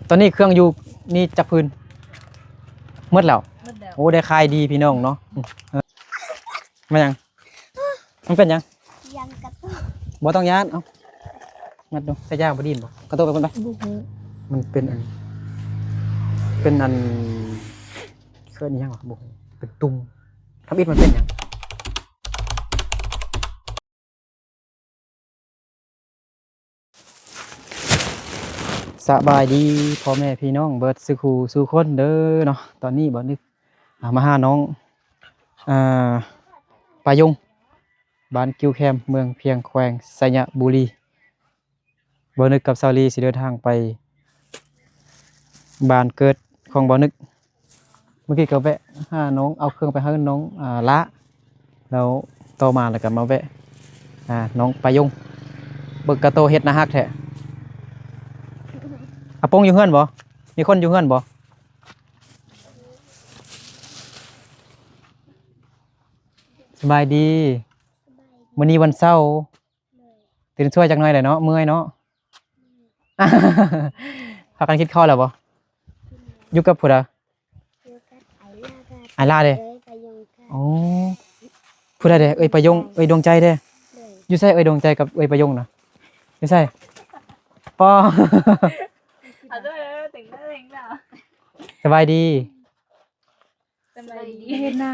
ຕອນນີ້ເຄື່ອງຢູ່ນີ້ຈັກພື້ນ? ໝົດແລ້ວ? ໝົດແລ້ວ. ໂອ້ ໄດ້ຂາຍດີພີ່ນ້ອງເນາະ. ອືມ ເອີ ມາຫຍັງ? ມັນເປັນຫຍັງ? ຍັງກະໂຕ. ບໍ່ຕ້ອງຢ້ານ. ເອົາ ມັດດູ. ໃສ່ຢາງບໍ່ດີນບໍ່? ກະໂຕໄປພຸ້ນໄປ. ບໍ່ຮູ້. ມັນເປັນອັນ ເປັນອັນ ເອີ້ນອີ່ຫຍັງວະ? ບໍ່ຮູ້. ເປັນຕຸ່ມ. ທຳອິດມັນເປັນຫຍັງ? ສະບາຍດີພໍ່ແມ່ພີ່ນ້ອງເບິດສູ່ຄູ່ສູ່ຄົນເດີເນາະ. ຕອນນີ້ບ່າວນຶກ ອາ ມາຫານ້ອງ ອາ ປາຍົງ ບ້ານກິ້ວແຄມ ເມືອງພຽງ ແຂວງໄຊຍະບູລີ. ບ່າວນຶກກັບສາວລີຊິເດີນທາງໄປບ້ານເກີດຂອງບ່າວນຶກ. ເມື່ອກີ້ກໍແວະຫານ້ອງ ເອົາເຄື່ອງໄປໃຫ້ນ້ອງ ອາ ຫຼ້າ ແລ້ວຕໍ່ມາແລ້ວກໍມາແວະ ອາ ນ້ອງປາຍົງ. ເບິ່ງກະໂຕເຮັດໜ້າຮັກແທ້. ອາປົງຢູ່ເຮືອນບໍ່? ມີຄົນຢູ່ເຮືອນບໍ່? ສະບາຍດີ. ມື້ນີ້ວັນເສົາ ຕື່ນສວຍຈັກໜ້ອຍແຫຼະເນາະ ເມື່ອຍເນາະ. ພາກັນກິນເຂົ້າແລ້ວບໍ່? ຢູ່ກັບຜູ້ໃດ? ຢູ່ກັບອ້າຍຫຼ້າກັບ ອ້າຍຫຼ້າເດ? ເອີຍປາຍົງກັບ ໂອ້ ຜູ້ໃດເດ? ເອີຍປາຍົງ ເອີຍດວງໃຈເດ? ໂດຍ. ຢູ່ໃສເອີຍດວງໃຈກັບເອີຍປາຍົງນະ? ຢູ່ໃສ? ປໍ ເອົາເດີ ແຕ່ງໜ້າແຕ່ງຕາ. ສະບາຍດີ. ສະບາຍດີ. ບໍ່ເຫັນໜ້າ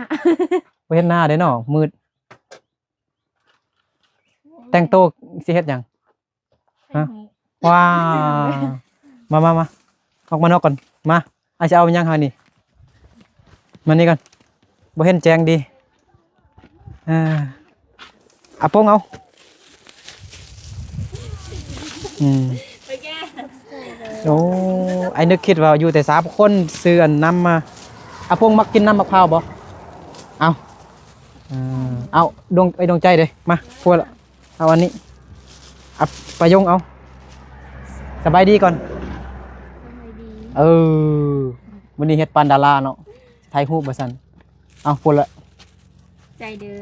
ບໍ່ເຫັນໜ້າເດ້ເນາະ ມືດ. ແຕ່ງໂຕຊິເຮັດຫຍັງ? ຮະ? ວ້າ ມາ ມາ ມາ ອອກມານອກກ່ອນ. ມາ ອ້າຍຊິເອົາຫຍັງໃຫ້ນີ້? ມານີ້ກ່ອນ. ບໍ່ເຫັນແຈ້ງດີ. ເອີ ອາປົງເອົາ. ອືມ ໂອ້ ອ້າຍນຶກຄິດວ່າຢູ່ແຕ່ສາມຄົນ ຊື້ອັນນ້ຳມາ. ອາປົງມັກກິນນ້ຳໝາກພ້າວບໍ່? ເອົາ ເອີ ເອົາ ດວງ ເອີຍ ດວງໃຈເດ້ ມາ ພວກ ເອົາອັນນີ້ ອາ ປາຍົງເອົາ. ສະບາຍດີກ່ອນ. ສະບາຍດີ. ເອີ ມື້ນີ້ເຮັດປານດາລາເນາະ ຖ່າຍຮູບວ່າຊັ້ນ. ເອົາ ພຸ້ນລະ ໃຈເດີ.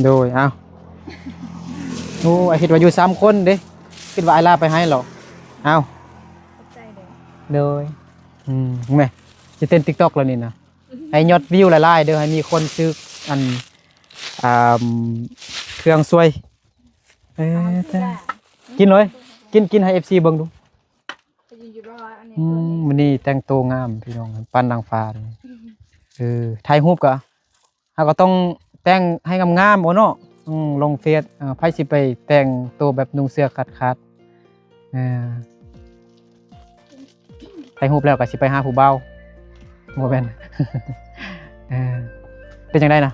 ໂດຍ ເອົາ. ໂອ້ ອ້າຍຄິດວ່າຢູ່ສາມຄົນເດ້ ຄິດວ່າອ້າຍລາໄປໃຫ້ແລ້ວ. ເອົາ ຂອບໃຈເດີ. ໂດຍ. ອືມ ແມ່ ຊິເຕັ້ນຕິກຕັອກແລ້ວນີ້ນະ. ໃຫ້ຍອດວິວຫຼາຍໆເດີ ໃຫ້ມີຄົນຊື້ອັນ ອ່າ ເຄື່ອງຊ່ວຍ. ເອີ ກິນເລີຍ ກິນ ກິນໃຫ້ເອັຟຊີເບິ່ງດູ. ອືມ ມື້ນີ້ແຕ່ງໂຕງາມພີ່ນ້ອງ ປານນາງຟ້າເລີຍ. ເອີ ຖ່າຍຮູບກະ ເຮົາກໍຕ້ອງແຕ່ງໃຫ້ງາມໆ ໂອເນາະ. ອືມ ລົງເຟສ ເອີ ໃຜຊິໄປແຕ່ງໂຕແບບນຸ່ງເສື້ອຂາດໆ. ເອີ ຖ່າຍຮູບແລ້ວກໍຊິໄປຫາຜູ້ບ່າວ. ບໍ່ແມ່ນ. ເອີ ເປັນຈັ່ງໃດນະ?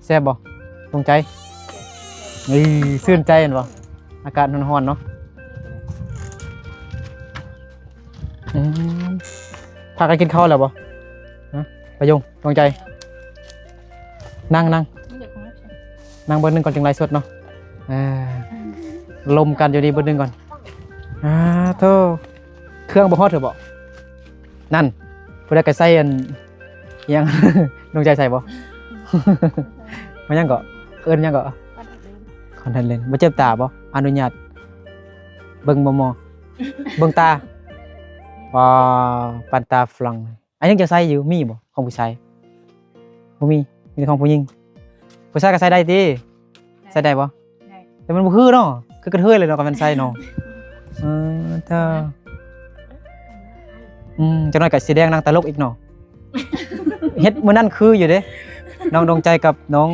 ແຊບບໍ່? ຕົງໃຈ? ເອີ ຊື່ນໃຈແມ່ນບໍ່? ອາກາດຮ້ອນໆເນາະ. ອືມ ພາກັນກິນເຂົ້າແລ້ວບໍ່? ຮະ? ປາຍົງ ດວງໃຈ ນັ່ງ ນັ່ງ ນັ່ງເບິ່ງໜຶ່ງກ່ອນ ຈຶ່ງໄລສົດເນາະ. ເອີ ລົມກັນຢູ່ນີ້ເບິ່ງໜຶ່ງກ່ອນ. ອາ ໂທ້ ເຄື່ອງບໍ່ຮອດເທື່ອບໍ? ນັ້ນ ຜູ້ໃດກໍໃສ່ອັນ ອີ່ຫຍັງ ດວງໃຈໃສ່ບໍ່? ມັນຫຍັງເກາະ ເອີ້ນຫຍັງເກາະ? ຄອນແທັກເລນ. ຄອນແທັກເລນ ບໍ່ເຈັບຕາບໍ່? ອະນຸຍາດເບິ່ງບໍ່ໝໍ? ເບິ່ງຕາ. ວ້າ ປານຕາຝຣັ່ງ. ອັນນີ້ຈະໃສ່ຢູ່ ມີບໍ່ຂອງຜູ້ຊາຍ? ບໍ່ມີ ມີແຕ່ຂອງຜູ້ຍິງ. ຜູ້ຊາຍກໍໃສ່ໄດ້ຕິ? ໃສ່ໄດ້ບໍ່? ໄດ້ ແຕ່ມັນບໍ່ຄືເນາະ ຄືກະເທີຍເລີຍເນາະ ຄັນແມ່ນໃສ່ເນາະ. ເອີ ເທີ ອືມ ຈັກໜ້ອຍກໍຊິແດງນາງຕະຫຼົກອີກເນາະ. ເຮັດມື້ນັ້ນຄືຢູ່ເດ້ ນ້ອງດວງໃຈກັບນ້ອງ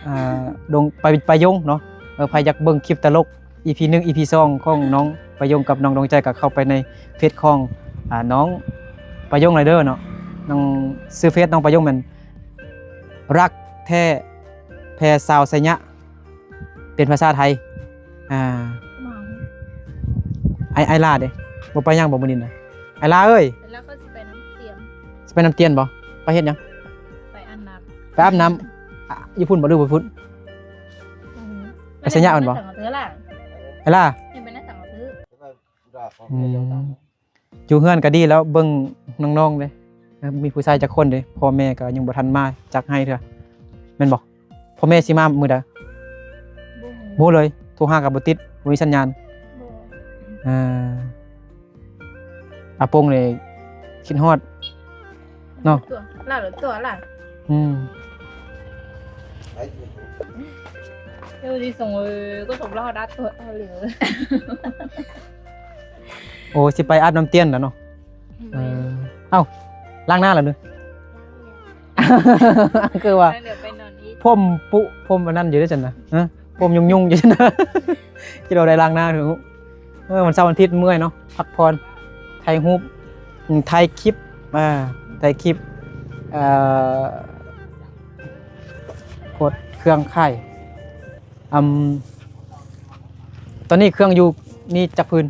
ອ່າ ດວງ ປາ ປາຍົງເນາະ. ເອີ ໃຜຢາກເບິ່ງຄລິບຕະຫຼົກ ອີພີໜຶ່ງ ອີພີສອງ ຂອງນ້ອງປາຍົງກັບນ້ອງດວງໃຈ ກໍເຂົ້າໄປໃນເຟສຂອງ ອ່າ ນ້ອງປາຍົງໄດ້ເດີເນາະ. ນ້ອງ ຊື່ເຟສນ້ອງປາຍົງແມ່ນ ຮັກແທ້ແພຊາວໄຊຍະ ເປັນພາສາໄທ. ອ່າ ອ້າຍ ອ້າຍຫຼ້າເດ ບໍ່ໄປຫຍັງບໍ່ມື້ນີ້ນະ? ອ້າຍຫຼ້າເອີຍ ແລ້ວກໍຊິໄປນ້ຳຕຽນ. ຊິໄປນ້ຳຕຽນບໍ່? ໄປເຮັດຫຍັງ? ໄປອາບນ້ຳ. ໄປອາບນ້ຳ. ອ່ະ ຢູ່ພຸ້ນບໍ່ ຫຼືບໍ່ພຸ້ນ? ໄປໄຊຍະແມ່ນບໍ່? ອ້າຍຫຼ້າ ອືມ ຢູ່ເຮືອນກໍດີແລ້ວ ເບິ່ງນ້ອງໆເດ້ ມີຜູ້ຊາຍຈັກຄົນເດ້? ພໍ່ແມ່ກໍຍັງບໍ່ທັນມາຈັກໃຫ້ເທື່ອ ແມ່ນບໍ່? ພໍ່ແມ່ຊິມາມື້ໃດ? ບໍ່ຮູ້ ບໍ່ຮູ້ເລີຍ. ໂທຫາກໍບໍ່ຕິດ ບໍ່ມີສັນຍານ. ບໍ່ ເອີ ອາປົງນີ້ ຄິດຮອດເນາະ ລາວຕົວລາວ ອືມ ເອີ ດີສົ່ງເອີ ກໍສົ່ງລາວດັດຕົວເອົາເລີຍ ໂອ້ ຊິໄປອາບນ້ຳຕຽນແລ້ວເນາະ ອືມ ເອີ ເອົ້າ ລ້າງໜ້າແລ້ວເດີ ຄືວ່າ ຜົມປຸ ຜົມອັນນັ້ນຢູ່ເດ້ຊັ້ນນະ ຮະ ຜົມຫຍຸ້ງໆຢູ່ຊັ້ນນະ ຄິດວ່າໄດ້ລ້າງໜ້າຄື ເອີ ວັນເສົາວັນອາທິດເມື່ອຍເນາະ ພັກຜ່ອນ ຖ່າຍຮູບ ອືມ ຖ່າຍຄລິບ ອ່າ ຖ່າຍຄລິບ ເອີ ໂພສເຄື່ອງຂາຍ ອຳ ຕອນນີ້ເຄື່ອງຢູ່ນີ້ຈັກພື້ນ?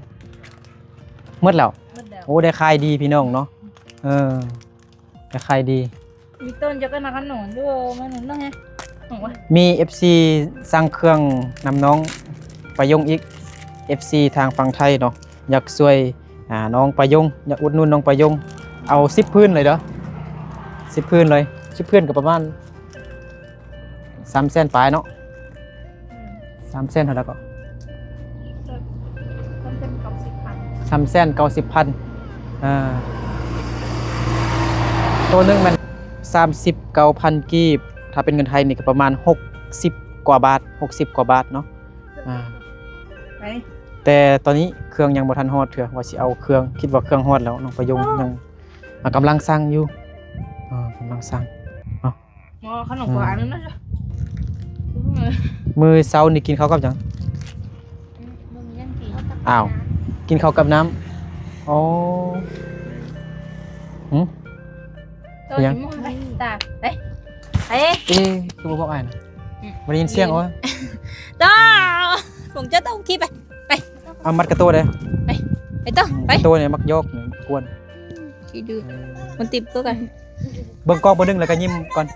ໝົດແລ້ວ ໝົດແລ້ວ ໂອ້ ໄດ້ຂາຍດີພີ່ນ້ອງເນາະ ເອີ ໄດ້ຂາຍດີ ມີຕົ້ນຈັກກະນະຂະໜອນຢູ່ ມັນນັ້ນແຮະ ມີເອັຟຊີສັ່ງເຄື່ອງນຳນ້ອງປາຍົງອີກ ເອັຟຊີທາງຝັ່ງໄທເນາະ ຢາກຊ່ວຍ ອ່າ ນ້ອງປາຍົງ ຢາກອຸດໜູນນ້ອງປາຍົງ ເອົາສິບພື້ນເລີຍເດີ ສິບພື້ນເລີຍ ສິບພື້ນກໍປະມານ ສາມແສນປາຍເນາະ ອືມ ສາມແສນເທົ່າໃດກໍ ສາມແສນເກົ້າສິບພັນ ສາມແສນເກົ້າສິບພັນ ອ່າ ໂຕໜຶ່ງແມ່ນສາມສິບເກົ້າພັນກີບ ຖ້າເປັນເງິນໄທນີ້ກໍປະມານຫົກສິບກວ່າບາດ ຫົກສິບກວ່າບາດເນາະ ອ່າ ແຕ່ຕອນນີ້ເຄື່ອງຍັງບໍ່ທັນຮອດເທື່ອ ວ່າຊິເອົາເຄື່ອງ ຄິດວ່າເຄື່ອງຮອດແລ້ວ ນ້ອງປາຍົງຍັງ ອ່າ ກຳລັງສັ່ງຢູ່ ອ່າ ກຳລັງສັ່ງເນາະ ບໍ່ ຂະໜົມກວ່າອັນນັ້ນນະ ມື້ເຊົ້ານີ້ກິນເຂົ້າກັບຫຍັງ? ບໍ່ມີຫຍັງກິນ ອ້າວ ກິນເຂົ້າກັບນ້ຳ ອໍ ຫຶ ຕາ ໄປ ໄປ ເອ ຄືບໍ່ບອກອ້າຍນະ ອືມ ບໍ່ໄດ້ຍິນສຽງ ໂອ້ຍ ຕາ ຜົມຈະຕ້ອງຂີ່ໄປ ໄປ ເອົາມັດກະໂຕເດ້ ໄປ ໄປຕໍ່ ອືມ ໄປ ກະໂຕນີ້ມັກຢອກ ມັກກວນ ອືມ ຂີ້ດື້ ມັນຕິດຕົວກັນ ເບິ່ງກ້ອງເບິ່ງໜຶ່ງ ແລ້ວກໍຍິ້ມກ່ອນ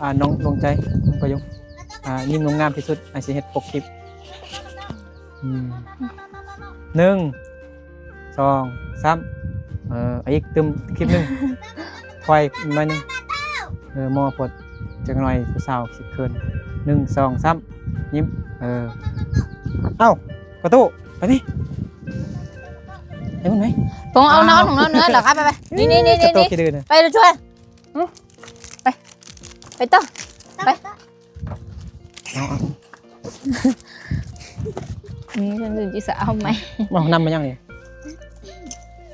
ອ່າ ນ້ອງດວງໃຈ ນ້ອງປາຍົງ ອ່າ ຍິ້ມງາມທີ່ສຸດ ອ້າຍຊິເຮັດປົກຄລິບ ອືມ ໜຶ່ງ ສອງ ສາມ ເອີ ເອົາອີກ ຕື່ມຄລິບໜຶ່ງ ຖອຍໜ້ອຍໜຶ່ງ ເອີ ມໍ່ໂພດ ຈັກໜ້ອຍຜູ້ສາວຊິເຂີນ ໜຶ່ງ ສອງ ສາມ ຍິ້ມ ເອີ ເອົ້າ ກະຕູ້ ໄປນີ້ ໄປພຸ້ນໄປ ປົງເອົາ ເອົາ ເອົາໜອງເນື້ອ ເອົາເນື້ອ ແລ້ວກໍໄປ ໄປ ນີ້ໆໆ ກະຕູ້ຂີ້ດື້ນະ ໄປ ໄປ ໄປຕໍ່ ໄປ ເອົາ ເອົາ ອືມ ເພິ່ນຊິເອົາໃໝ່ ເອົາ ນຳມາຫຍັງນີ້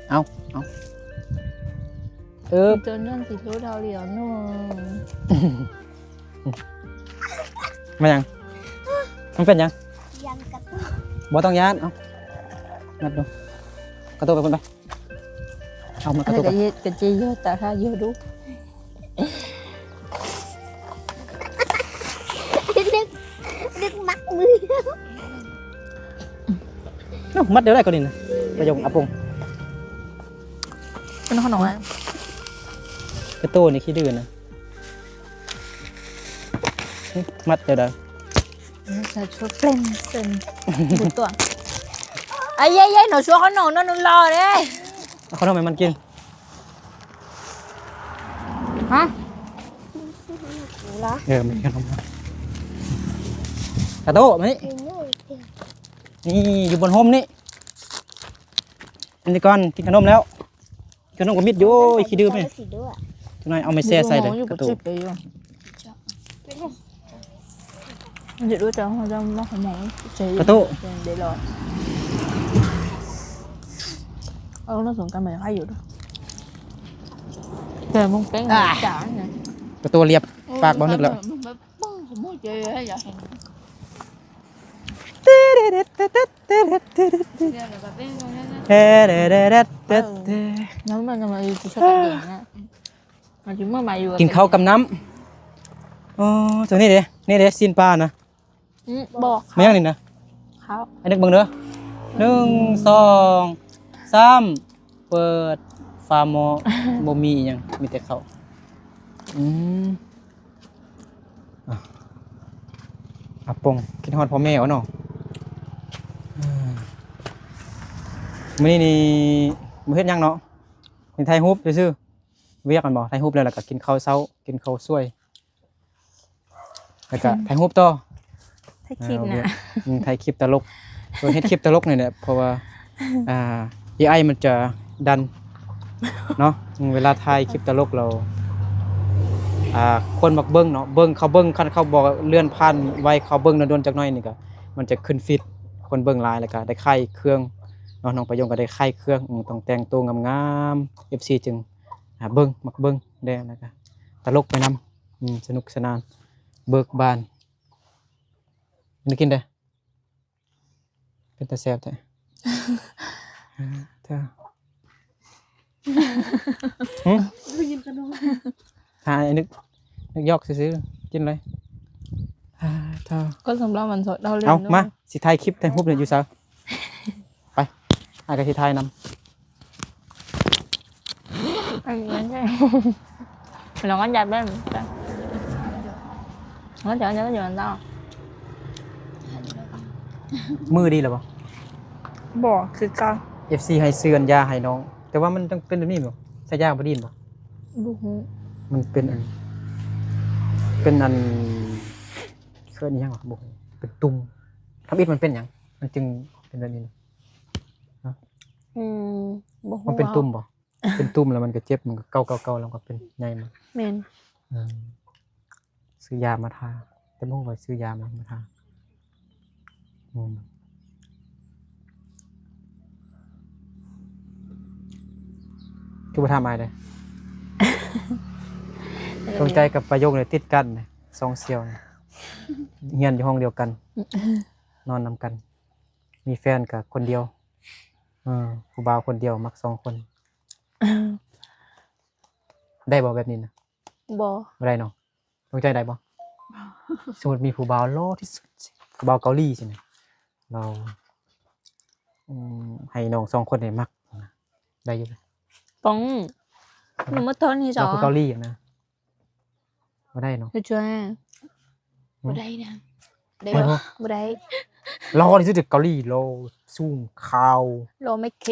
ເອົາ ເອົາ ເອີ ຕົວນັ້ນຊິໂທດເຮົາຫຼຽວໜຶ່ງ ມາຫຍັງ? ມັນເປັນຫຍັງ? ຢ້ານກະໂຕ ບໍ່ຕ້ອງຢ້ານ ເອົາ ມັດດູ ກະໂຕໄປພຸ້ນໄປ ເອົາມັດກະໂຕໄປ ເຮັດກະຈີໂຍຕາທາໂຍດູ ນຶກ ນຶກມັດມື ເອົ້າ ມັດແນວໃດກໍນີ້ນະ ປະໂຫຍງອາປົງ ເປັນຂະໜົມ ກະໂຕນີ້ຂີ້ດື້ນະ ມັດແນວໃດ? ອືມ ໃສ່ຊຸດເປັນເຊິ່ງ ບຸດຕົວ ອາເຢ້ໆ ໜູຊົວເຂົາໜອງ ໜູຫຼໍ່ເດ້ ເອົາຂະໜົມໃຫ້ມັນກິນ ຮະ ເອີ ມັນກິນຂະໜົມ ກະໂຕ ມານີ້ ນີ້ ຢູ່ບົນຮົ່ມນີ້ ອັນນີ້ກ່ອນ ກິນຂະໜົມແລ້ວ ຂະໜົມກໍມິດຢູ່ ໂອ້ຍ ຂີ້ດື້ແມ່ ຈັກໜ້ອຍເອົາໄມ້ແຊໃສ່ເດີ ກະໂຕ ມັນຈະຮູ້ຈັກເຮົາຈະມັກຂະໜົມ ກະໂຕ ເດລອ ເອົາລະສົງການໃໝ່ໃຫ້ຢູ່ ແຕ່ມຶງເປັນ ອ່າ ຈານ ກະໂຕລຽບປາກບໍ່ນຶກແລ້ວ ເອີ ນ້ຳມັນຈະມາຢູ່ທີ່ຊອບເອງນະ ມັນຊິເມື່ອມາຢູ່ ກິນເຂົ້າກັບນ້ຳ ອໍ ຕົວນີ້ເດ້ ນີ້ເດ້ ຊີ້ນປານະ ອືມ ບໍ່ ແມ່ນຫຍັງນີ້ນະ ເຂົ້າ ໃຫ້ນຶກເບິ່ງເດີ ໜຶ່ງ ສອງ ສາມ ເປີດຝາໝໍ້ ບໍ່ມີອີ່ຫຍັງ ມີແຕ່ເຂົ້າ ອືມ ອາ ອາປົງ ຄິດຮອດພໍ່ແມ່ວະເນາະ ອືມ ມື້ນີ້ນີ້ບໍ່ເຮັດຫຍັງເນາະ ເປັນຖ່າຍຮູບຊື່ໆ ວຽກແມ່ນບໍ່ ຖ່າຍຮູບແລ້ວ ແລ້ວກໍກິນເຂົ້າເຊົ້າ ກິນເຂົ້າສວຍ ແລ້ວກໍ ອືມ ຖ່າຍຮູບຕໍ່ ຖ່າຍຄລິບນະ ອ່າ ອືມ ຖ່າຍຄລິບຕະຫຼົກ ເອີ ເຮັດຄລິບຕະຫຼົກນີ້ແຫຼະ ເພາະວ່າ ອ່າ ເອໄອ ມັນຈະດັນ ເນາະ ເວລາຖ່າຍຄລິບຕະຫຼົກແລ້ວ ອ່າ ຄົນມັກເບິ່ງເນາະ ເບິ່ງ ເຂົາເບິ່ງ ຄັນເຂົາບໍ່ເລື່ອນຜ່ານໄວ ເຂົາເບິ່ງດົນໆຈັກໜ້ອຍນີ້ກໍ ມັນຈະຂຶ້ນຟີດ ຄົນເບິ່ງຫຼາຍ ແລ້ວກໍໄດ້ຂາຍເຄື່ອງເນາະ ນ້ອງປາຍົງກໍໄດ້ຂາຍເຄື່ອງ ອື ຕ້ອງແຕ່ງໂຕງາມໆ ເອັຟຊີຈຶ່ງ ອ່າ ເບິ່ງ ມັກເບິ່ງແດ່ ແລ້ວກໍຕະຫຼົກໄປນຳ ອື ສະໜຸກສະໜານ ເບີກບານ ໄດ້ກິນເດີ້. ເປັນຕາແຊບແທ້ ເອີ ເທີ ຫຶ? ໄດ້ຍິນຂະໜົມ ຫາໄອ້ນຶກ ນຶກຢອກຊື່ໆ ກິນເລີຍ ເທີ ກໍສຳລັບມັນສອດເຮົາເລີຍ ເອົາ ເນາະ ມາ ຊິຖ່າຍຄລິບຖ່າຍຮູບນີ້ຢູ່ໃສ? ໄປ ອ້າຍກໍຊິຖ່າຍນຳ ອັນນີ້ມັນໃຫຍ່ ລອງອັນໃຫຍ່ເບິ່ງ ມັນຈະອັນໃຫຍ່ຢູ່ອັນເກົ່າ ມືດີແລ້ວບໍ່? ບໍ່ ຄືເກົ່າ ເອັຟຊີໃຫ້ຊື້ອັນຢາໃຫ້ນ້ອງ ແຕ່ວ່າມັນຕ້ອງເປັນແບບນີ້ບໍ່? ໃສ່ຢາບໍ່ດີບໍ່? ບໍ່ຮູ້ ມັນເປັນອັນ ເປັນອັນ ເອີ້ນອີ່ຫຍັງວະ? ບໍ່ຮູ້ ເປັນຕຸ່ມ ທຳອິດມັນເປັນຫຍັງ? ມັນຈຶ່ງເປັນແບບນີ້ນະ? ອືມ ບໍ່ຮູ້ ມັນເປັນຕຸ່ມບໍ່? ເປັນຕຸ່ມແລ້ວມັນກໍເຈັບ ມັນກໍເກົາໆໆ ແລ້ວກໍເປັນໃຫຍ່ມາ ແມ່ນ ເອີ ຊື້ຢາມາທາ ແຕ່ບໍ່ຮູ້ວ່າຊື້ຢາມາ ມາທາ ອືມ ຄືບໍ່ຖາມອ້າຍເດ້? ດວງໃຈກັບປາຍົງນີ້ຕິດກັນນະ ສອງສ່ຽວນີ້ ຮຽນຢູ່ຫ້ອງດຽວກັນ ນອນນຳກັນ ມີແຟນກໍຄົນດຽວ ເອີ ຜູ້ບ່າວຄົນດຽວ ມັກສອງຄົນ ໄດ້ບໍ່ແບບນີ້ນະ? ບໍ່ ບໍ່ໄດ້ເນາະ ດວງໃຈໄດ້ບໍ່? ບໍ່ ສົມມຸດມີຜູ້ບ່າວຫຼໍ່ທີ່ສຸດ ຜູ້ບ່າວເກົາຫຼີຊີ້ນະ ລາວ ອືມ ໃຫ້ນ້ອງສອງຄົນນີ້ມັກນະ ໄດ້ຢູ່ ປອງ ໜູມາໂທນນີ້ ລາວຜູ້ເກົາຫຼີນະ ບໍ່ໄດ້ເນາະ ຄືຈວຍ ບໍ່ໄດ້ນະ ໄດ້ບໍ່? ບໍ່ໄດ້ ຫຼໍ່ທີ່ສຸດໃນເກົາຫຼີ ຫຼໍ່ ສູງ ຂາວ ຫຼໍ່ໄມເຄ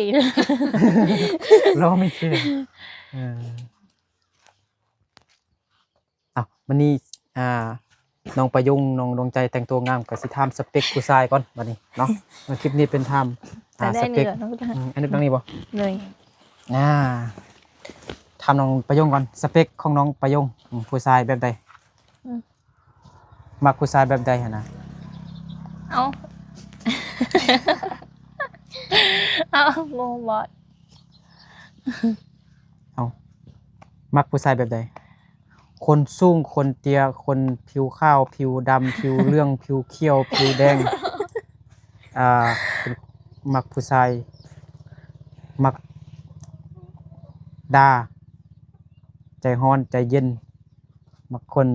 ຫຼໍ່ໄມເຄ ເອີ ເອົ້າ ມື້ນີ້ ອ່າ ນ້ອງປາຍົງ ນ້ອງດວງໃຈແຕ່ງຕົວງາມ ກໍຊິຖາມສະເປັກຜູ້ຊາຍກ່ອນບັດນີ້ເນາະ ມາຄລິບນີ້ເປັນຖາມ ອ່າ ສະເປັກ ອືມ ອັນນີ້ຕັ້ງນີ້ບໍ່? ເລີຍ ອ່າ ຖາມນ້ອງປາຍົງກ່ອນ ສະເປັກຂອງນ້ອງປາຍົງ ອືມ ຜູ້ຊາຍແບບໃດ? ອືມ ມັກຜູ້ຊາຍແບບໃດຫັ້ນນະ? ເອົ້າ ເອົ້າ ບໍ່ ບໍ່ ເອົ້າ ມັກຜູ້ຊາຍແບບໃດ? ຄົນສູງ ຄົນເຕ້ຍ ຄົນຜິວຂາວ ຜິວດຳ ຜິວເຫຼືອງ ຜິວຂຽວ ຜິວແດງ ອ່າ ເປັນ ມັກຜູ້ຊາຍ ມັກດ່າ ໃຈຮ້ອນ ໃຈເຢັນ ມັກຄົນ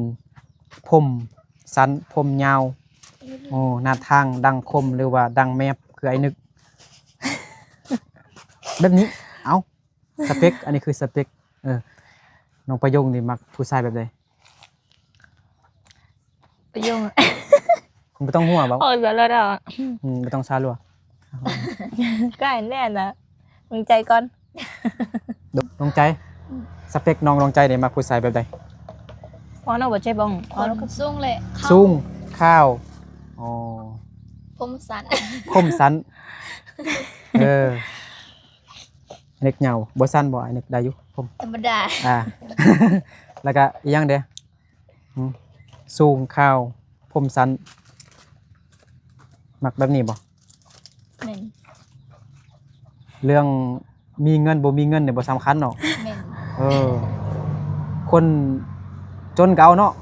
ຜົມສັ້ນ ຜົມຍາວ ໂອ້ ໜ້າທາງດັ່ງຄົມ ຫຼືວ່າດັ່ງແມບ ຄືອ້າຍນຶກ ແບບນີ້ ເອົ້າ ສະເປັກ ອັນນີ້ຄືສະເປັກ ເອີ ນ້ອງປາຍົງນີ້ມັກຜູ້ຊາຍແບບໃດ? ປາຍົງ ບໍ່ຕ້ອງຫົວເວົ້າ ເອີ ສະຫຼວດ ອືມ ບໍ່ຕ້ອງສະຫຼວດ ກໍອັນແນ່ນະ ດວງໃຈກ່ອນ ດ- ດວງໃຈ ສະເປັກນ້ອງດວງໃຈນີ້ມັກຜູ້ຊາຍແບບໃດ? ເວົ້ານຳ ບໍ່ໃຈບໍ່ ຄົນສູງແຫຼະ ສູງ ຂາວ ອໍ ຜົມສັ້ນ ຜົມສັ້ນ ເອີ ເນັກຍາວ ບໍ່ສັ້ນບໍ່? ອັນນີ້ໄດ້ຢູ່ ຜົມທຳມະດາ ອ່າ ແລ້ວກະອີ່ຫຍັງເດ? ຫື ສູງ ຂາວ ຜົມສັ້ນ ມັກແບບນີ້ບໍ່? ແມ່ນ ເລື່ອງມີເງິນບໍ່ມີເງິນນີ້ບໍ່ສຳຄັນເນາະ ແມ່ນ ເອີ ຄົນຈົນກໍເອົາເນາະ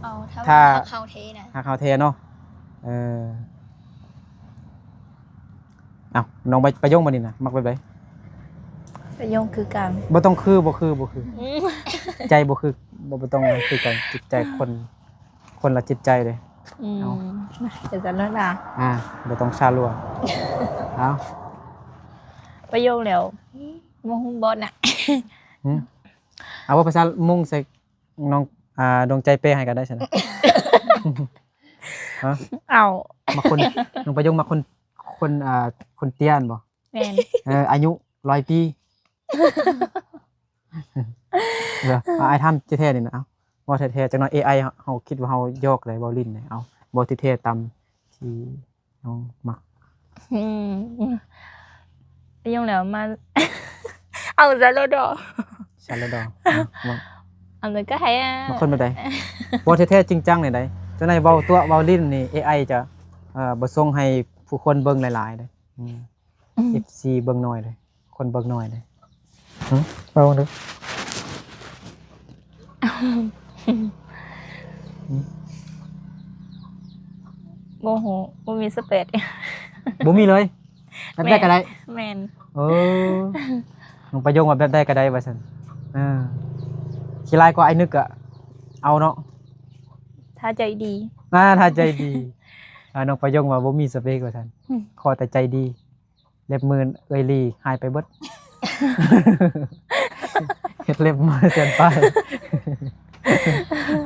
ເອົາ ຖ້າ ຖ້າວ່າຮັກເຮົາແທ້ນະ ຮັກເຮົາແທ້ເນາະ ເອີ. ເອົ້າ ນ້ອງປາ ປາຍົງບັດນີ້ນະ ມັກແບບໃດ? ປາຍົງຄືກັນ ບໍ່ຕ້ອງຄື ບໍ່ຄື ບໍ່ຄື ອືມ ໃຈບໍ່ຄື ບໍ່ ບໍ່ຕ້ອງຄືກັນ ຈິດໃຈຄົນ ຄົນລະຈິດໃຈເດ້ ອືມ ເອົາ ເປັນຊັ້ນແລ້ວນະ ອ່າ ບໍ່ຕ້ອງຊາລົວ ເອົາ ປາຍົງແລ້ວ ບໍ່ຮູ້ບໍ່ນະ ຫື ເອົາພາສາມົ້ງໃສ່ ນ້ອງ ອ່າ ດວງໃຈແປໃຫ້ກໍໄດ້ຊັ້ນນະ ຮະ ເອົ້າ ມັກຄົນ ນ້ອງປາຍົງມັກຄົນ ຄົນ ອ່າ ຄົນເຕ້ຍຫັ້ນບໍ່? ແມ່ນ ເອີ ອາຍຸຮ້ອຍປີ ເອີ ເອົາ ອ້າຍຖາມແທ້ໆນີ້ນະ ເອົາ ເວົ້າແທ້ໆ ຈັກໜ້ອຍ ເອໄອ ເຮົາ ເຮົາຄິດວ່າເຮົາຢອກເລີຍ ເວົ້າຫຼິ້ນເລີຍ ເອົາ ເວົ້າແທ້ໆ ຕາມທີ່ ນ້ອງມັກ ອືມ ປາຍົງແລ້ວມາ ເອົາຊະໂລດອ ຊະໂລດອ ເອີ ເວົ້າ ອັນນັ້ນກໍໃຫ້ ມາຄົນແບບໃດ? ເວົ້າແທ້ໆຈິງຈັງແນວໃດ? ຈັ່ງໃດເວົ້າຕົວະເວົ້າຫຼິ້ນນີ້ ເອໄອຈະ ເອີ ບໍ່ສົ່ງໃຫ້ຜູ້ຄົນເບິ່ງຫຼາຍໆເດ້. ອືມ ອືມ ເອັຟຊີເບິ່ງໜ້ອຍເດ້ ຄົນເບິ່ງໜ້ອຍເດ້. ຫຶ ເວົ້າເດີ. ບໍ່ຮູ້ ບໍ່ມີສະເປກ ບໍ່ມີເລີຍ ແບບໃດກໍໄດ້. ແມ່ນ ເອີ ນ້ອງປະຍົງວ່າແບບໃດກໍໄດ້ວ່າຊັ້ນ. ເອີ ຂີ້ຮ້າຍກວ່າອ້າຍນຶກກໍເອົາເນາະ ຖ້າໃຈດີ. ອ່າ ຖ້າໃຈດີ. ອ່າ ນ້ອງປະຍົງວ່າບໍ່ມີສະເປກວ່າຊັ້ນ ຂໍແຕ່ໃຈດີ. ເລັບມືເອື້ອຍລີຫາຍໄປເບິດ ເຮັດເລັບມາແສນປາຍ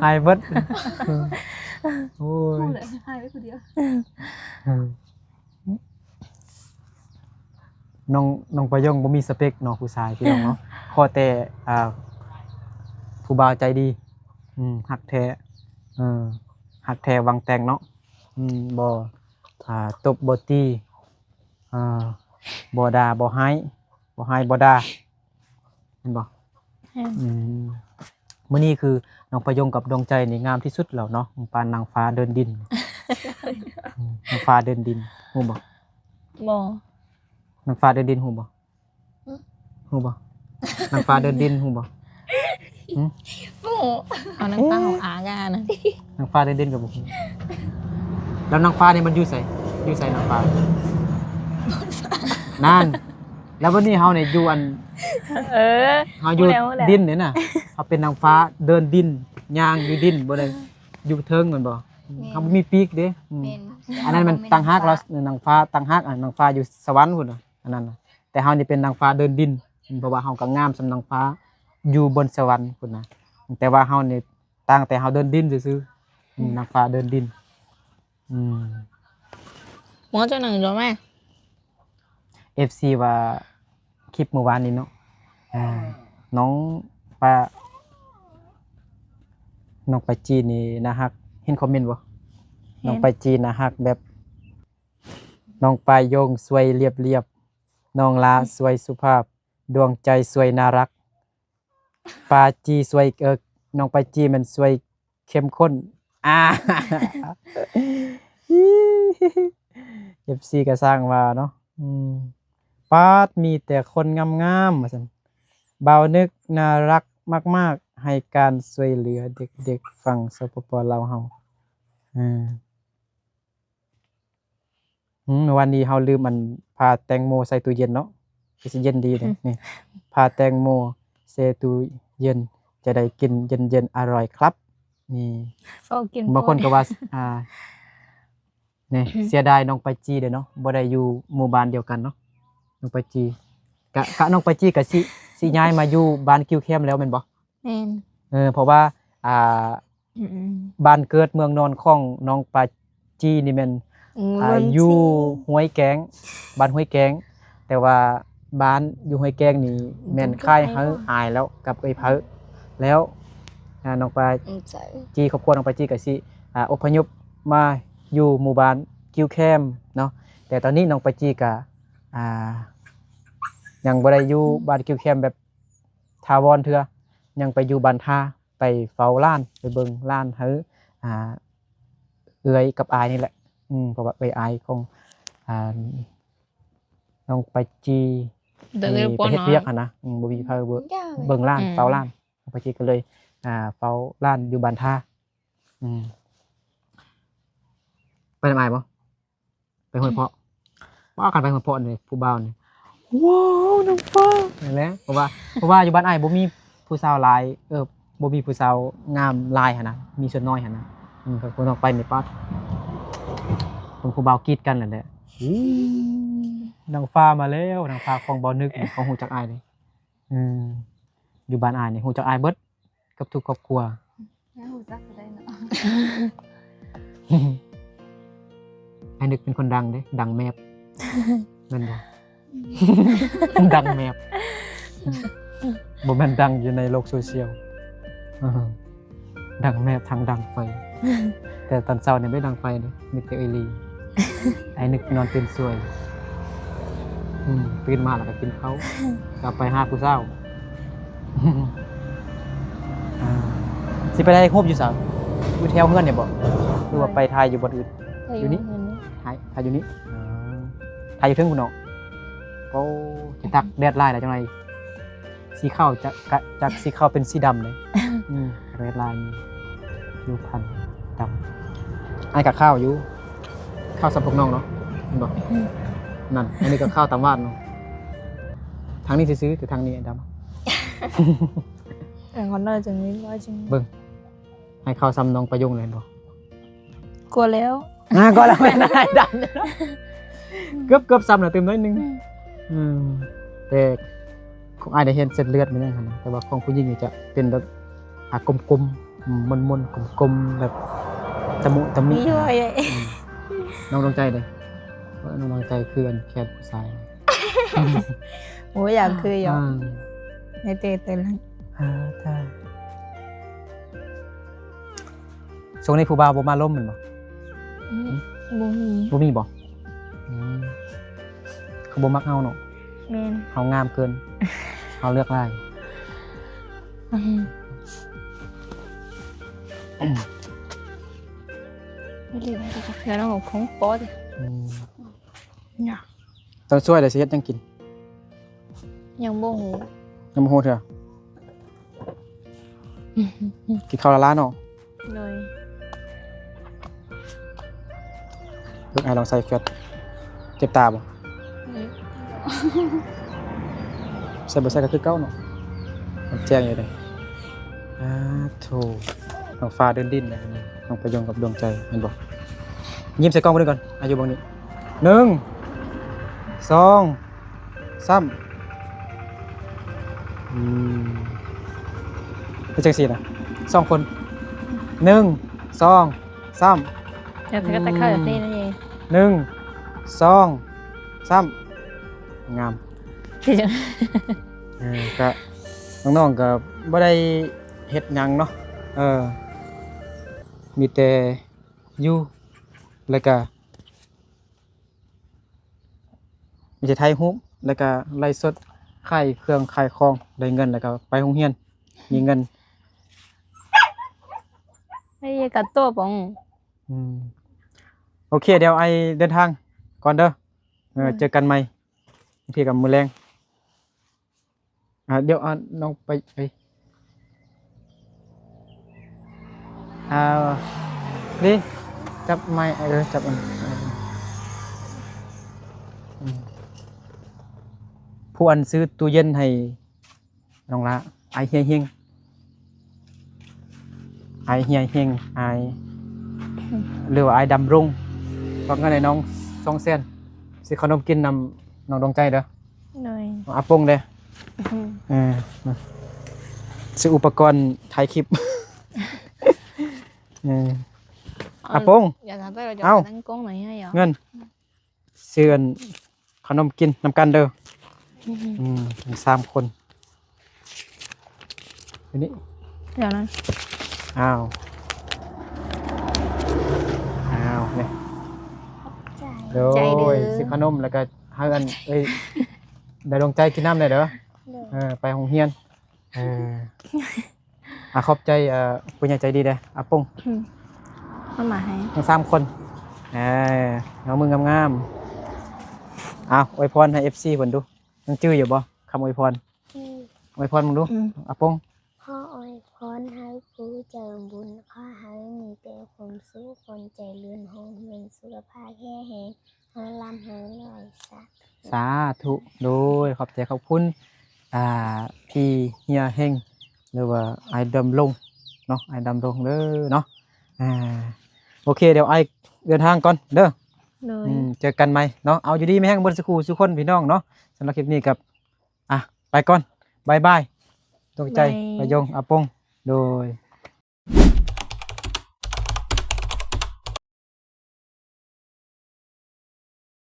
ຫາຍເບິດ. ໂອ້ຍ ຮູ້ແຫຼະ ຫາຍໄປຜູ້ດຽວ. ອືມ ນ້ອງ ນ້ອງປະຍົງບໍ່ມີສະເປັກເນາະ ຜູ້ຊາຍ ພີ່ນ້ອງເນາະ ຂໍແຕ່ ອ່າ ຜູ້ບ່າວໃຈດີ ອືມ ຮັກແທ້ ເອີ ຮັກແທ້ຫວັງແຕ່ງເນາະ ອືມ ບໍ່ ອ່າ ຕົບບໍ່ຕີ ອ່າ ບໍ່ດ່າບໍ່ຮ້າຍ ບໍ່ຮ້າຍບໍ່ດ່າ ແມ່ນບໍ່? ແມ່ນ. ອືມ ມື້ນີ້ຄືນ້ອງປະຍົງກັບດວງໃຈນີ້ງາມທີ່ສຸດແລ້ວເນາະ ປານນາງຟ້າເດີນດິນ. ອືມ ນາງຟ້າເດີນດິນ ຮູ້ບໍ່? ບໍ່. ນາງຟ້າເດີນດິນ ຮູ້ບໍ່? ຫຶ? ຮູ້ບໍ່? ນາງຟ້າເດີນດິນ ຮູ້ບໍ່? ຫຶ? ບໍ່. ເອົານາງຟ້າເອົາອາການະ ນາງຟ້າເດີນດິນກໍບໍ່ຮູ້. ແລ້ວນາງຟ້ານີ້ມັນຢູ່ໃສ? ຢູ່ໃສນາງຟ້າ? ນັ້ນ. ແລ້ວບັດນີ້ເຮົານີ້ຢູ່ອັນ ເອີ ເຮົາຢູ່ ຮູ້ແລ້ວ ຮູ້ແລ້ວ ດິນນີ້ນະ ເຮົາເປັນນາງຟ້າເດີນດິນ ຍ່າງຢູ່ດິນ ບໍ່ໄດ້ຢູ່ເທິງແມ່ນບໍ່? ແມ່ນ. ເຮົາບໍ່ມີປີກເດ້. ອືມ ແມ່ນ. ອັນນັ້ນມັນຕ່າງຫາກລະ ນາງຟ້າຕ່າງຫາກ ອັນນາງຟ້າຢູ່ສະຫວັນພຸ້ນນະ ອັນນັ້ນນະ. ແຕ່ເຮົານີ້ເປັນນາງຟ້າເດີນດິນ ເພາະວ່າເຮົາກໍງາມສ່ຳນາງຟ້າຢູ່ບົນສະຫວັນພຸ້ນນະ. ແຕ່ວ່າເຮົານີ້ຕ່າງແຕ່ເຮົາເດີນດິນຊື່ໆ. ອືມ ອືມ ນາງຟ້າເດີນດິນ. ອືມ ໝໍເຈົ້າໜັງຢູ່ແມ່. ເອັຟຊີວ່າຄລິບມື້ວານນີ້ເນາະ ອ່າ ນ້ອງປາ ນ້ອງປາຈີນີ້ໜ້າຮັກ. ເຫັນຄອມເມັນບໍ່? ເຫັນ. ນ້ອງປາຈີໜ້າຮັກແບບ ນ້ອງປາຍົງສວຍລຽບໆ ນ້ອງລາສວຍສຸພາບ ດວງໃຈສວຍໜ້າຮັກ ປາຈີສວຍ ເອີ ນ້ອງປາຈີແມ່ນສວຍເຂັ້ມຂຸ້ນ ອາ ເອັຟຊີກໍຊ່າງວ່າເນາະ. ອືມ ປາດ ມີແຕ່ຄົນງາມໆ ວ່າຊັ້ນ. ບ່າວນຶກໜ້າຮັກມາກໆ ໃຫ້ການຊ່ວຍເຫຼືອເດັກໆ ຝັ່ງ ສປປ ລາວ ເຮົາ. ອືມ ອືມ ມື້ວານນີ້ເຮົາລືມອັນ ຜ່າແຕງໂມໃສ່ຕູ້ເຢັນເນາະ ຄືຊິເຢັນດີເດ້. ອືມ ນີ້ ຜ່າແຕງໂມໃສ່ຕູ້ເຢັນ ຈະໄດ້ກິນເຢັນໆ ອະຮ່ອຍຄັບ. ນີ້ ເວົ້າກິນ ບາງຄົນກໍວ່າ ອ່າ ນີ້ ເສຍດາຍນ້ອງປາຈີເດ້ເນາະ ບໍ່ໄດ້ຢູ່ໝູ່ບ້ານດຽວກັນເນາະ ນ້ອງປາຈີ. ກະ ກະນ້ອງປາຈີກະຊິ ຊິຍ້າຍມາຢູ່ບ້ານກິວແຄມແລ້ວແມ່ນບໍ່? ແມ່ນ. ເອີ ເພາະວ່າ ອ່າ ອືມໆ ບ້ານເກີດເມືອງນອນຂອງນ້ອງປາຈີນີ້ແມ່ນ ອືມ ອ່າ ຢູ່ຫ້ວຍແກ້ງ ບ້ານຫ້ວຍແກ້ງ. ແຕ່ວ່າບ້ານຢູ່ຫ້ວຍແກ້ງນີ້ ອືມ ແມ່ນຄ້າຍເຮີອາຍແລ້ວກັບເອື້ອຍເພີ. ແລ້ວ ອ່າ ນ້ອງປາ ອືມ ໃຊ່ ຈີ ຄອບຄົວນ້ອງປາຈີກໍຊິ ອ່າ ອົບພະຍົບມາຢູ່ໝູ່ບ້ານກິວແຄມເນາະ. ແຕ່ຕອນນີ້ນ້ອງປາຈີກໍ ອ່າ ຍັງບໍ່ໄດ້ຢູ່ ອືມ ບ້ານກິວແຄມແບບ ຖາວອນເທື່ອ ຍັງໄປຢູ່ບ້ານທ່າ ໄປເຝົ້າຫຼານ ໄປເບິ່ງຫຼານໃຫ້ ອ່າ ເອື້ອຍກັບອ້າຍນີ້ແຫຼະ. ອືມ ເພາະວ່າເອື້ອຍອ້າຍຂອງ ອ່າ ນ້ອງປາຈີ ເດີ ເດີ ໄປເຮັດວຽກຫັ້ນນະ ອືມ ບໍ່ມີໃຜເບິ່ງ ເບິ່ງຫຼານ ອືມ ເຝົ້າຫຼານ ນ້ອງປາຈີກໍເລີຍ ອ່າ ເຝົ້າຫຼານຢູ່ບ້ານທ່າ. ອືມ ໄປນຳອ້າຍບໍ່? ໄປຫ້ວຍເພາະ ວ່າກັນໄປຫ້ວຍເພາະນີ້ ຜູ້ບ່າວນີ້ ວ້າວ ນ້ອງຟ້າ ນັ້ນແຫຼະ. ເພາະວ່າ ເພາະວ່າຢູ່ບ້ານອ້າຍບໍ່ມີຜູ້ສາວຫຼາຍ ເອີ ບໍ່ມີຜູ້ສາວງາມຫຼາຍຫັ້ນນະ ມີສ່ວນນ້ອຍຫັ້ນນະ. ອືມ ພວກນ້ອງໄປນີ້ປາດ ເບິ່ງຜູ້ບ່າວກຣີດກັນນັ້ນແຫຼະ. ອືມ ນ້ອງຟ້າມາແລ້ວ ນ້ອງຟ້າຂອງບ່າວນຶກ ຂອງຮູ້ຈັກອ້າຍເດ້. ອືມ ຢູ່ບ້ານອ້າຍນີ້ຮູ້ຈັກອ້າຍເບິດ. ກັບທຸກຄອບຄົວ ຍັງຮູ້ຈັກບໍ່ໄດ້ເນາະ. ອ້າຍນຶກເປັນຄົນດັງເດ້ ດັງແມບ ແມ່ນບໍ່? ດັງແມບ ບໍ່ແມ່ນດັງຢູ່ໃນໂລກໂຊຊຽວ ດັງແມບທັງດັງໄຟ. ແຕ່ຕອນເຊົ້ານີ້ບໍ່ໄດ້ດັງໄຟເດ້ ມີແຕ່ເອື້ອຍລີ. ອ້າຍນຶກນອນຕື່ນສວຍ. ອືມ ຕື່ນມາແລ້ວກໍກິນເຂົ້າ ກໍໄປຫາຜູ້ສາວ. ອ່າ ຊິໄປຖ່າຍຮູບຢູ່ໃສ? ຢູ່ແຖວເຮືອນນີ້ບໍ່ ຫຼືວ່າໄປຖ່າຍຢູ່ບ່ອນອື່ນ? ຖ່າຍຢູ່ນີ້ ຢູ່ນີ້ ເຮືອນນີ້ ຖ່າຍ ຖ່າຍຢູ່ນີ້. ອໍ ຖ່າຍຢູ່ເທິງພຸ້ນເນາະ. ໂອ້ ຊິຕາກແດດຫຼາຍແລ້ວ ຈັ່ງໃດ ສີຂາວຈະ ຈະ ຈາກສີຂາວເປັນສີດຳເດ້. ອືມ ແດດຫຼາຍນີ້ ຜິວພັນດຳ. ອ້າຍກໍຂາວຢູ່ ຂາວສ່ຳພວກນ້ອງເນາະ ເຫັນບໍ່? ອືມ ນັ້ນ ອັນນີ້ກໍຂາວຕາມວາດເນາະ. ທາງນີ້ຊື່ໆ ແຕ່ທາງນີ້ດຳ. ເອີ ຄົນນ້ອຍຈັ່ງນີ້ວ່າຈັ່ງ ເບິ່ງ ໃຫ້ຂາວສ່ຳນ້ອງປະຍົງເລີຍ ເຫັນບໍ່? ກວ່າແລ້ວ ອ່າ ກວ່າແລ້ວ ແມ່ນອ້າຍດຳ ເກືອບ ເກືອບສ່ຳແລ້ວ ຕື່ມໜ້ອຍໜຶ່ງ. ອືມ ອືມ ແຕ່ຂອງອ້າຍໄດ້ເຫັນເສັ້ນເລືອດມັນຍັງຫັ້ນນະ ແຕ່ວ່າຂອງຜູ້ຍິງນີ້ຈະເປັນແບບ ອ່າ ກົມໆ ອືມ ມົນໆ ກົມໆ ແບບຕະມຸຕະມິ. ອືມ ນ້ອງດວງໃຈເດ້ ນ້ອງດວງໃຈຄືອັນແຂນຜູ້ຊາຍ. ໂອ້ຍ ຢາກຄືຢູ່ ອ່າ ໃນເຕເຕີນ ອ່າ ຖ້າ ຊ່ວງນີ້ຜູ້ບ່າວບໍ່ມາລົມແມ່ນບໍ່? ອືມ ບໍ່ມີ ບໍ່ມີບໍ່? ອືມ ເຂົາບໍ່ມັກເຮົາເນາະ. ແມ່ນ ເຮົາງາມເກີນ ເຮົາເລືອກຫຼາຍ. ອືມ ອືມ ໄປເລີຍ ເຮືອນຂອງປອດ. ອືມ ຍາກ ຕອນຊ່ວຍແລ້ວຊິເຮັດຫຍັງກິນ? ຍັງບໍ່ຮູ້ ຍັງບໍ່ຮູ້ເທື່ອ. ກິນເຂົ້າລ້າໆເນາະ. ໂດຍ ເບິ່ງອ້າຍລອງໃສ່ແຟດ ເຈັບຕາບໍ່? ອືມ ໃສ່ບໍ່ໃສ່ກໍຄືເກົ່າເນາະ ມັນແຈ້ງຢູ່ເດ້. ອາໂທ້ ນ້ອງຟ້າເດີນດິນແລ້ວ ນ້ອງປະຍົງກັບດວງໃຈ ເຫັນບໍ່? ຍິ້ມໃສ່ກ້ອງເບິ່ງກ່ອນ ອາ ຢູ່ເບິ່ງນີ້ ໜຶ່ງ ສອງ ສາມ ອືມ ເຮັດຈັ່ງຊີ້ນະ ສອງຄົນ ໜຶ່ງ ສອງ ສາມ ແລ້ວເພິ່ນກໍຕະເຂົ້າແບບນີ້ນັ້ນເອງ ໜຶ່ງ ສອງ ສາມ ງາມ. ເອີ ກະ ນ້ອງໆ ກໍບໍ່ໄດ້ເຮັດຫຍັງເນາະ ເອີ ມີແຕ່ຢູ່ ແລ້ວກະ ມີແຕ່ຖ່າຍຮູບ ແລ້ວກະໄລຟ໌ສົດ ຂາຍເຄື່ອງຂາຍຂອງ ໄດ້ເງິນ ແລ້ວກະໄປໂຮງຮຽນ ມີເງິນ. ໄດ້ກະໂຕປອງ. ອືມ ໂອເຄ ດຽວອ້າຍເດີນທາງກ່ອນເດີ. ເອີ ເອີ ເຈີກັນໃໝ່ ບາງທີກໍມື້ແລງ. ອ່າ ດຽວ ອ່າ ນ້ອງໄປ ໄປ ອ່າ ນີ້ ຈັບໄມ້ ເອີ ຈັບອັນ ອືມ ຜູ້ອັນຊື້ຕູ້ເຢັນໃຫ້ນ້ອງຫຼ້າ ອ້າຍເຮຍເຮງ. ອ້າຍເຮຍເຮງ ອ້າຍ ຫຼືວ່າອ້າຍດຳລົງ ຝາກເງິນໃຫ້ນ້ອງສອງແສນ ຊື້ຂະໜົມກິນນຳນ້ອງດວງໃຈເດີ. ໂດຍ ອາປົງເດ້. ອືມ ເອີ ຊື້ອຸປະກອນຖ່າຍຄລິບ. ເອີ ອາປົງ ເອົາ ເງິນ ຊື້ອັນຂະໜົມກິນນຳກັນເດີ. ອືມ ອືມ ທັງສາມຄົນ ດຽວນີ້ ດຽວນັ້ນ ອ້າວ ອ້າວ ນີ້ ຂອບໃຈ ໂດຍ ໃຈເດີ ຊື້ຂະໜົມ ແລ້ວກໍໃຫ້ອັນ ເອີຍ ໄດ້ດວງໃຈກິນນ້ຳແດ່ເດີ. ໂດຍ ເອີ ໄປໂຮງຮຽນ ເອີ ອ່າ ຂອບໃຈ ເອີ ຜູ້ໃຫຍ່ໃຈດີເດ້ ອາປົງ ອືມ ເອົາມາໃຫ້ທັງສາມຄົນ. ເອີ ເອົາມືງາມໆ. ເອົາ ອວຍພອນໃຫ້ເອັຟຊີເພິ່ນດູ ຍັງຈື່ຢູ່ບໍ່ ຄຳອວຍພອນ? ອືມ ອວຍພອນເບິ່ງດູ ອືມ ອາປົງ. ຂໍອວຍພອນໃຫ້ຜູ້ໃຈບຸນ ຂໍໃຫ້ມີແຕ່ຄວາມສຸກ ຄວາມຈະເລີນ ຮ່ຳລວຍ ສຸຂະພາບແຂງແຮງ ໃຫ້ລ່ຳໃຫ້ລວຍ ສາທຸ ສາທຸ. ໂດຍ ຂອບໃຈຂອບຄຸນ ອ່າ ພີ່ເຮຍເຮງ ຫຼືວ່າອ້າຍດຳລົງເນາະ ອ້າຍດຳລົງເດີເນາະ. ອ່າ ໂອເຄ ດຽວອ້າຍເດີນທາງກ່ອນເດີ. ໂດຍ ອືມ ເຈີກັນໃໝ່ເນາະ. ເອົາ ຢູ່ດີມີແຮງເບິດສູ່ຄູ່ສູ່ຄົນພີ່ນ້ອງເນາະ. ສຳລັບຄລິບນີ້ກໍ ອ່ະ ໄປກ່ອນ ບາຍບາຍ ດວງໃຈ ບາຍ ປະຍົງ ອາປົງ. ໂດຍ